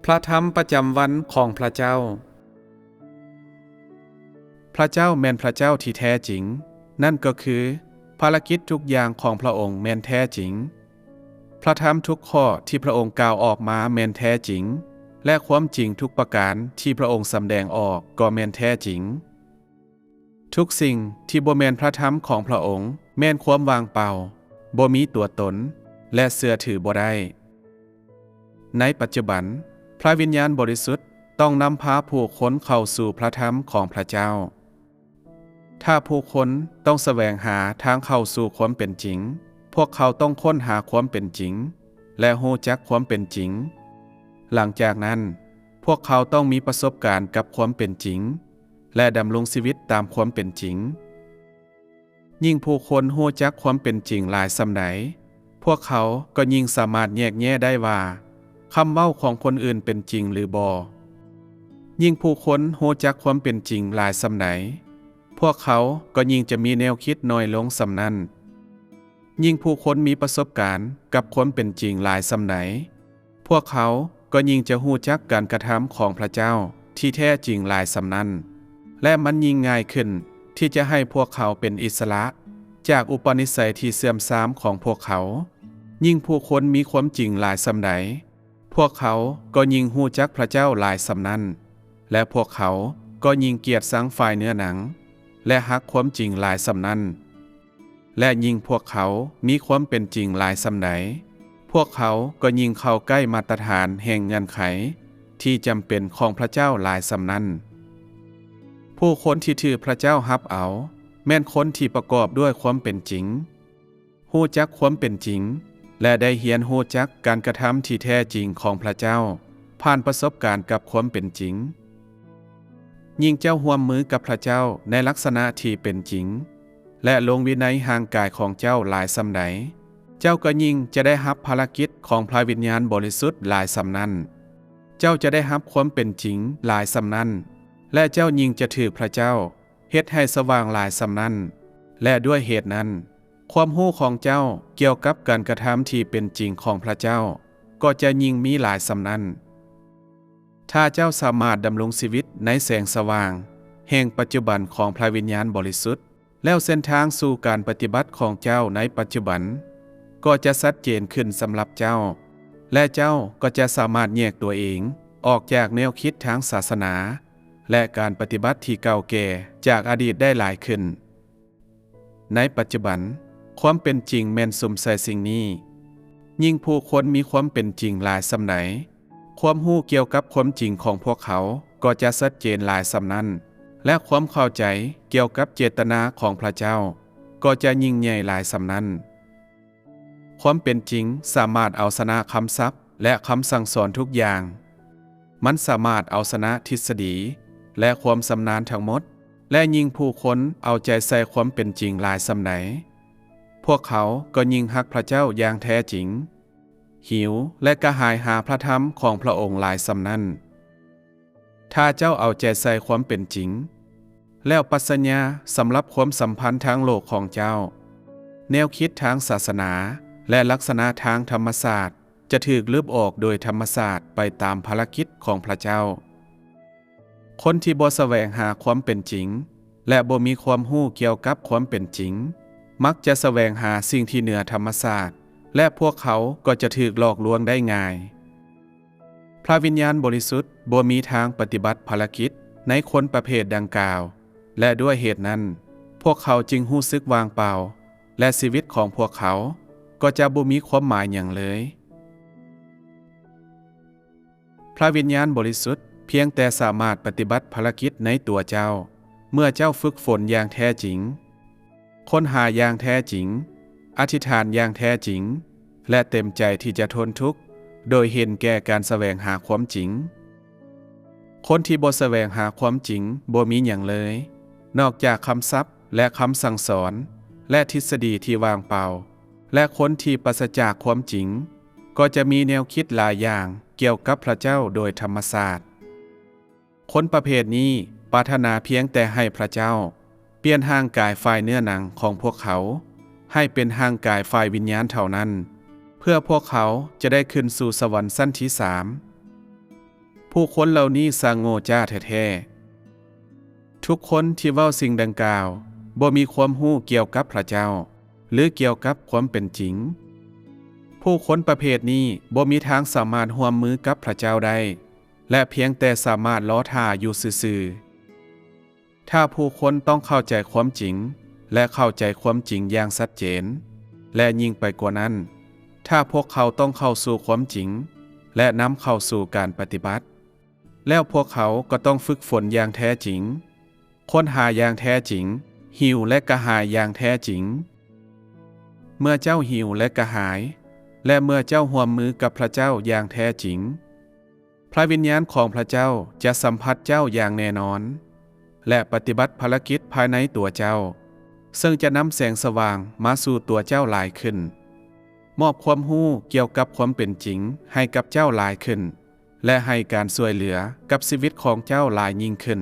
ພະທຳປະຈຳວັນຂອງພະເຈົ້າ. ພະເຈົ້າແມ່ນພະເຈົ້າທີ່ແທ້ຈິງ, ນັ້ນກໍຄື ພາລະກິດທຸກຢ່າງຂອງພະອົງແມ່ນແທ້ຈິງ. ພະທຳທຸກຂໍ້ທີ່ພະອົງກ່າວອອກມາແມ່ນແທ້ຈິງ, ແລະ ຄວາມຈິງທຸກປະການທີ່ພະອົງສຳແດງອອກກໍແມ່ນແທ້ຈິງ. ທຸກສິ່ງທີ່ບໍ່ແມ່ນພະທຳຂອງພະອົງແມ່ນຄວາມວ່າງເປົ່າ, ບໍ່ມີຕົວຕົນ ແລະ ເຊື່ອຖືບໍ່ໄດ້. ໃນປັດຈຸບັນ, ພະວິນຍານບໍລິສຸດຕ້ອງນຳພາຜູ້ຄົນເຂົ້າສູ່ພະທຳຂອງພະເຈົ້າ. ຖ້າຜູ້ຄົນຕ້ອງສະແຫວງຫາທາງເຂົ້າສູ່ຄວາມເປັນຈິງ, ພວກເຂົາຕ້ອງຄົ້ນຫາຄວາມເປັນຈິງ ແລະ ຮູ້ຈັກຄວາມເປັນຈິງ. ຫຼັງຈາກນັ້ນ, ພວກເຂົາຕ້ອງມີປະສົບການກັບຄວາມເປັນຈິງ ແລະ ດຳລົງຊີວິດຕາມຄວາມເປັນຈິງ. ຍິ່ງຜູ້ຄົນຮູ້ຈັກຄວາມເປັນຈິງຫຼາຍສ່ຳໃດ, ພວກເຂົາກໍຍິ່ງສາມາດແຍກແຍະໄດ້ວ່າຄຳເວົ້າຂອງຄົນອື່ນເປັນຈິງຫຼືບໍ່. ຍິ່ງຜູ້ຄົນຮູ້ຈັກຄວາມເປັນຈິງຫຼາຍສ່ຳໃດ, ພວກເຂົາກໍຍິ່ງຈະມີແນວຄິດໜ້ອຍລົງສ່ຳນັ້ນ. ຍິ່ງຜູ້ຄົນມີປະສົບການກັບຄວາມເປັນຈິງຫຼາຍສ່ຳໃດ, ພວກເຂົາກໍຍິ່ງຈະຮູ້ຈັກການກະທຳຂອງພະເຈົ້າທີ່ແທ້ຈິງຫຼາຍສ່ຳນັ້ນ, ແລະ ມັນຍິ່ງງ່າຍຂຶ້ນທີ່ຈະໃຫ້ພວກເຂົາເປັນອິດສະຫຼະຈາກອຸປະນິໄສທີ່ເສື່ອມຊາມຂອງພວກເຂົາ. ຍິ່ງຜູ້ຄົນມີຄວາມຈິງຫຼາຍສ່ຳໃດ, ພວກເຂົາກໍຍິ່ງຮູ້ຈັກພະເຈົ້າຫຼາຍສ່ຳນັ້ນ, ແລະ ພວກເຂົາກໍຍິ່ງກຽດຊັງຝ່າຍເນື້ອໜັງ ແລະ ຮັກຄວາມຈິງຫຼາຍສ່ຳນັ້ນ. ແລະ ຍິ່ງພວກເຂົາມີຄວາມເປັນຈິງຫຼາຍສ່ຳໃດ, ພວກເຂົາກໍຍິ່ງເຂົ້າໃກ້ມາດຕະຖານແຫ່ງເງື່ອນໄຂທີ່ຈຳເປັນຂອງພະເຈົ້າຫຼາຍສ່ຳນັ້ນ. ຜູ້ຄົນທີ່ຖືກພະເຈົ້າຮັບເອົາ ແມ່ນຄົນທີ່ປະກອບດ້ວຍຄວາມເປັນຈິງ, ຮູ້ຈັກຄວາມເປັນຈິງ ແລະ ໄດ້ຮຽນຮູ້ຈັກການກະທຳທີ່ແທ້ຈິງຂອງພະເຈົ້າຜ່ານປະສົບການກັບຄວາມເປັນຈິງ. ຍິ່ງເຈົ້າຮ່ວມມືກັບພະເຈົ້າໃນລັກສະນະທີ່ເປັນຈິງ ແລະ ລົງວິໄນຮ່າງກາຍຂອງເຈົ້າຫຼາຍສ່ຳໃດ, ເຈົ້າກໍຍິ່ງຈະໄດ້ຮັບພາລະກິດຂອງພະວິນຍານບໍລິສຸດຫຼາຍສ່ຳນັ້ນ. ເຈົ້າຈະໄດ້ຮັບຄວາມເປັນຈິງຫຼາຍສ່ຳນັ້ນ, ແລະ ເຈົ້າຍິ່ງຈະຖືກພະເຈົ້າເຮັດໃຫ້ສະຫວ່າງຫຼາຍສ່ຳນັ້ນ, ແລະ ດ້ວຍເຫດນັ້ນ, ຄວາມຮູ້ຂອງເຈົ້າກ່ຽວກັບການກະທຳທີ່ເປັນຈິງຂອງພະເຈົ້າກໍຈະຍິ່ງມີຫຼາຍສ່ຳນັ້ນ. ຖ້າເຈົ້າສາມາດດຳລົງຊີວິດໃນແສງສະຫວ່າງແຫ່ງປັດຈຸບັນຂອງພະວິນຍານບໍລິສຸດ, ແລ້ວເສັ້ນທາງສູ່ການປະຕິບັດຂອງເຈົ້າໃນປັດຈຸບັນກໍຈະຊັດເຈນຂຶ້ນສຳລັບເຈົ້າ, ແລະ ເຈົ້າກໍຈະສາມາດແຍກຕົວເອງອອກຈາກແນວຄິດທາງສາສະໜາ ແລະ ການປະຕິບັດທີ່ເກົ່າແກ່ຈາກອະດີດໄດ້ຫຼາຍຂຶ້ນ. ໃນປັດຈຸບັນ, ຄວາມເປັນຈິງແມ່ນສຸມໃສ່ສິ່ງນີ້. ຍິ່ງຜູ້ຄົນມີຄວາມເປັນຈິງຫຼາຍສ່ຳໃດ, ຄວາມຮູ້ກ່ຽວກັບຄວາມຈິງຂອງພວກເຂົາກໍຈະຊັດເຈນຫຼາຍສ່ຳນັ້ນ, ແລະ ຄວາມເຂົ້າໃຈກ່ຽວກັບເຈດຕະນາຂອງພະເຈົ້າກໍຈະຍິ່ງໃຫຍ່ຫຼາຍສ່ຳນັ້ນ. ຄວາມເປັນຈິງສາມາດເອົາຊະນະຄຳສັບ ແລະ ຄຳສັ່ງສອນທຸກຢ່າງ. ມັນສາມາດເອົາຊະນະທິດສະດີ ແລະ ຄວາມຊຳນານທັງໝົດ, ແລະ ຍິ່ງຜູ້ຄົນເອົາໃຈໃສ່ຄວາມເປັນຈິງຫຼາຍສ່ຳໃດ, ພວກເຂົາກໍຍິ່ງຮັກພະເຈົ້າຢ່າງແທ້ຈິງ, ຫິວ ແລະ ກະຫາຍຫາພະທຳຂອງພະອົງຫຼາຍສ່ຳນັ້ນ. ຖ້າເຈົ້າເອົາໃຈໃສ່ຄວາມເປັນຈິງ ແລ້ວປັດຊະຍາສຳລັບຄວາມສຳພັນທາງໂລກຂອງເຈົ້າ, ແນວຄິດທາງສາສະໜາ ແລະ ລັກສະນະທາງທຳມະຊາດຈະຖືກລຶບອອກໂດຍທຳມະຊາດໄປຕາມພາລະກິດຂອງພະເຈົ້າ. ຄົນທີ່ບໍ່ສະແຫວງຫາຄວາມເປັນຈິງ ແລະ ບໍ່ມີຄວາມຮູ້ກ່ຽວກັບຄວາມເປັນຈິງ ມັກຈະສະແຫວງຫາສິ່ງທີ່ເໜືອທຳມະຊາດ ແລະ ພວກເຂົາກໍຈະຖືກຫຼອກລວງໄດ້ງ່າຍ. ພະວິນຍານບໍລິສຸດບໍ່ມີທາງປະຕິບັດພາລະກິດໃນຄົນປະເພດດັ່ງກ່າວ ແລະ ດ້ວຍເຫດນັ້ນ, ພວກເຂົາຈຶ່ງຮູ້ສຶກວ່າງເປົ່າ ແລະ ຊີວິດຂອງພວກເຂົາກໍຈະບໍ່ມີຄວາມໝາຍຫຍັງເລີຍ. ພະວິນຍານບໍລິສຸດພຽງແຕ່ສາມາດປະຕິບັດພາລະກິດໃນຕົວເຈົ້າ ເມື່ອເຈົ້າຝຶກຝົນຢ່າງແທ້ຈິງ, ຄົ້ນຫາຢ່າງແທ້ຈິງ, ອະທິຖານຢ່າງແທ້ຈິງ ແລະ ເຕັມໃຈທີ່ຈະທົນທຸກໂດຍເຫັນແກ່ການສະແຫວງຫາຄວາມຈິງ. ຄົນທີ່ບໍ່ສະແຫວງຫາຄວາມຈິງບໍ່ມີຫຍັງເລີຍ ນອກຈາກຄຳສັບ ແລະ ຄຳສັ່ງສອນ ແລະ ທິດສະດີທີ່ວ່າງເປົ່າ, ແລະ ຄົນທີ່ປາສະຈາກຄວາມຈິງ ກໍຈະມີແນວຄິດຫຼາຍຢ່າງກ່ຽວກັບພະເຈົ້າໂດຍທຳມະຊາດ. ຄົນປະເພດນີ້ປາດຖະໜາພຽງແຕ່ໃຫ້ພະເຈົ້າປ່ຽນຮ່າງກາຍຝ່າຍເນື້ອໜັງຂອງພວກເຂົາໃຫ້ເປັນຮ່າງກາຍຝ່າຍວິນຍານເທົ່ານັ້ນ, ເພື່ອພວກເຂົາຈະໄດ້ຂຶ້ນສູ່ສະຫວັນຊັ້ນທີສາມ. ຜູ້ຄົນເຫຼົ່ານີ້ຊ່າງໂງ່ຈ້າແທ້ໆ. ທຸກຄົນທີ່ເວົ້າສິ່ງດັ່ງກ່າວ ບໍ່ມີຄວາມຮູ້ກ່ຽວກັບພຣະເຈົ້າ ຫຼື ກ່ຽວກັບຄວາມເປັນຈິງ. ຜູ້ຄົນປະເພດນີ້ບໍ່ມີທາງສາມາດຮ່ວມມືກັບພຣະເຈົ້າໄດ້ ແລະ ພຽງແຕ່ສາມາດລໍຖ້າຢູ່ຊື່ໆ. ຖ້າຜູ້ຄົນຕ້ອງເຂົ້າໃຈຄວາມຈິງ ແລະ ເຂົ້າໃຈຄວາມຈິງຢ່າງຊັດເຈນ, ແລະ ຍິ່ງໄປກວ່ານັ້ນ, ຖ້າພວກເຂົາຕ້ອງເຂົ້າສູ່ຄວາມຈິງ ແລະ ນຳເຂົ້າສູ່ການປະຕິບັດ, ແລ້ວພວກເຂົາກໍຕ້ອງຝຶກຝົນຢ່າງແທ້ຈິງ, ຄົ້ນຫາຢ່າງແທ້ຈິງ, ຫິວ ແລະ ກະຫາຍຢ່າງແທ້ຈິງ. ເມື່ອເຈົ້າຫິວ ແລະ ກະຫາຍ, ແລະ ເມື່ອເຈົ້າຮ່ວມມືກັບພຣະເຈົ້າຢ່າງແທ້ຈິງ, ພຣະວິນຍານຂອງພຣະເຈົ້າຈະສຳຜັດເຈົ້າຢ່າງແນ່ນອນ ແລະ ປະຕິບັດພາລະກິດພາຍໃນຕົວເຈົ້າ, ເຊິ່ງຈະນຳແສງສະຫວ່າງມາສູ່ຕົວເຈົ້າຫຼາຍຂຶ້ນ, ມອບຄວາມຮູ້ກ່ຽວກັບຄວາມເປັນຈິງໃຫ້ກັບເຈົ້າຫຼາຍຂຶ້ນ ແລະ ໃຫ້ການຊ່ວຍເຫຼືອກັບຊີວິດຂອງເຈົ້າຫຼາຍຍິ່ງຂຶ້ນ.